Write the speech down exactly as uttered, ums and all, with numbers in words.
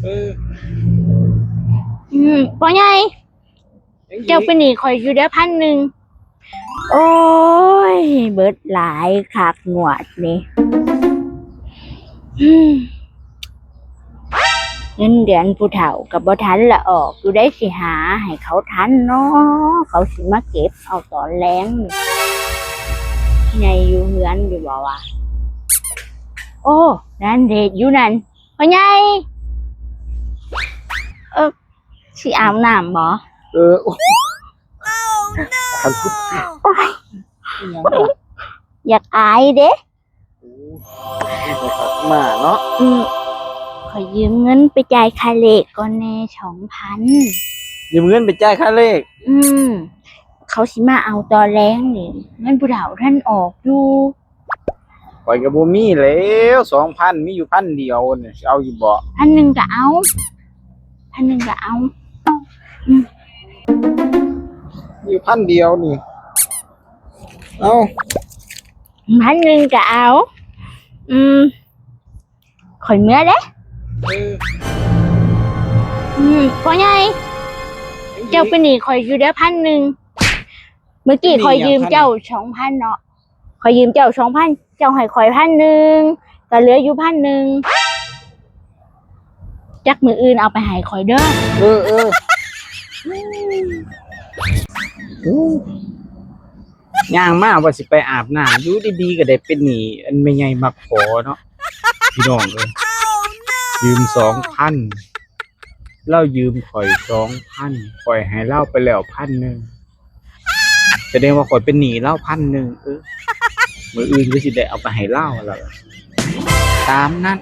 เออ อืมพ่อใหญ่ เจ้าเป็นหนี้ข่อยอยู่เด้อพันหนึ่ง โอ้ย เบิดหลายคักงวดนี่ อืม เงินเดือนผู้เฒ่ากับบ่ทันละออกอยู่ได้สิหาให้เขาทันเนาะ เขาสิมาเก็บเอาตอนแลงนี่ ใหญ่อยู่เฮือนอยู่บ่วะ โอ้ นั่นเดชอยู่นั่น พ่อใหญ่ เออ สิอาบน้ำบ่ เออ โอ้ย โอ้ย อยากอายเด้ มาเนาะ อืม ขอยืมเงินไปจ่ายค่าเลขก่อนแน่สองพัน ยืมเงินไปจ่ายค่าเลข อืม เขาสิมาเอาตอนแลงนี่ เงินผู้เฒ่าท่านออกอยู่ ข่อยก็บ่มีแล้ว สองพัน มีอยู่พันเดียวนี่ สิเอาอยู่บ่ พันหนึ่งก็เอา พันหนึ่งก็เอา มีอยู่พันเดียวนี่ เอา พันหนึ่งก็เอา อืม ข่อยเมือเด้ เออ อืม พ่อใหญ่ เจ้าเป็นหนี้ข่อยอยู่เด้อพันหนึ่ง เมื่อกี้ข่อยยืมเจ้าสองพันเนาะ ข่อยยืมเจ้าสองพัน เจ้าให้ข่อยพันหนึ่ง ก็เหลืออยู่พันหนึ่ง จักมื้ออื่นเอาไปให้ข่อยเด้อ เออ เออ โอ้ ย่างมาว่าสิไปอาบน้ำ อยู่ดีๆ ก็ได้เป็นหนี้ อันแม่ใหญ่มักขอเนาะ พี่น้องเอ้ย ยืมสองพัน ลาวยืมข่อยสองพัน ข่อยให้ลาวไปแล้วพันหนึ่ง แสดงว่าข่อยเป็นหนี้ลาวพันหนึ่ง เออ มื้ออื่นก็สิได้เอาไปให้ลาวแล้วล่ะ ตามนั้น